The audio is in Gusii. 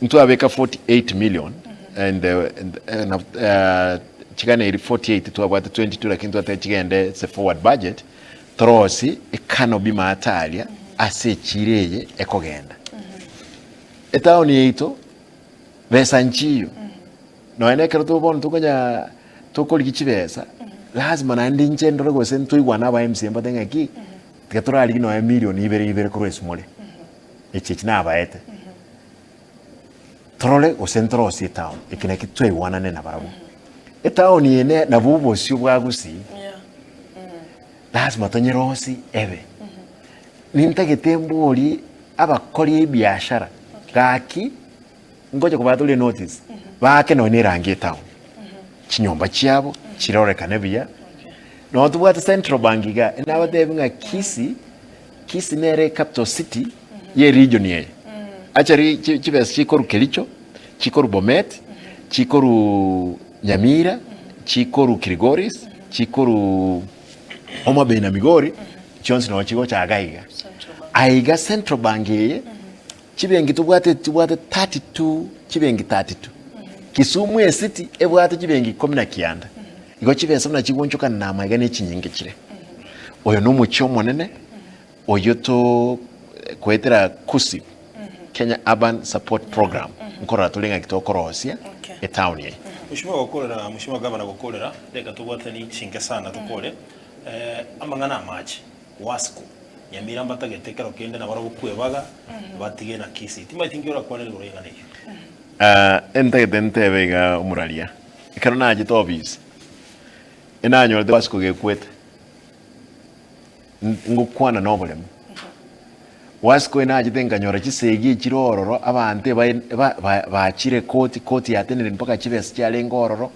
Ntwabeka 48 million and chigana eri 48 twabwate 22 lakini twateba chigende ase forward budget torosie ecanopy maate aria ase echiro eye ekogenda. Etown yaito besa nchiyo nonya na ekero bono tokonya tokorigia chibesa lazima naende inche ndore gose ntoigwane aba MCA mbatebe ng'aki tiga torarigie nonya million ibere ibere korwa esumore echi echi nabaete. Torore gose ntorosie etown, eke naki twaigwanane nabarabwo. Etown eye ne nabwo obosio bwa Gusii, lazima tonyerosie ebe. Nintagete mborie abakori ebiashara, gaki ngocha kobatoria enotice, baake nonye na erangi etown, chinyomba chiabo chirorekane buya. Nonye tobwate Central Bank igaa, nabatebi ng'a Kisii. Kisii nere ecapital city ye region eye. Actually chi- chibesa chikorwa Kericho, chikorwa Bomet, chikorwa Nyamira, chikorwa Kilgoris, chikorwa Homa Bay na Migori, chionsi noo chigocha iga iga. Central Bank. Aiga Central Bank eye, chibenki tobwate tobwate 32 chibenki 32. Kisumu ecity ebwate chibenki ikomi na kianda. Igo chibesa buna chigonchokana na amaiga ne chinyinge chire. Oyo nomochie omonene oyio to koetera KUSIP, Kenya Urban Support Program, nkorora tore ng'aki tokorosia Okay. etown eye. Mheshimiwa gokorera, Mheshimiwa Gavana gokorera, reka tobwatani chinke sana tokore eh, amang'ana amache, Wasco, Nyamira mbatagete ekero kende nabarabwo kwebaga batige na Kisii. Timanyeti nki orakwanere igoro y'eng'ana eyio. Ah, entagete ntebe iga omoraria, ekero nachete office, enanyorete Wasco gekwete. Ngokwana noboremu. Wasiko nachete nkanyora chisegi echire ororo, abanto ebae ba ba bachire koti, koti yatenenire mpaka chibesa chiarenge ororo.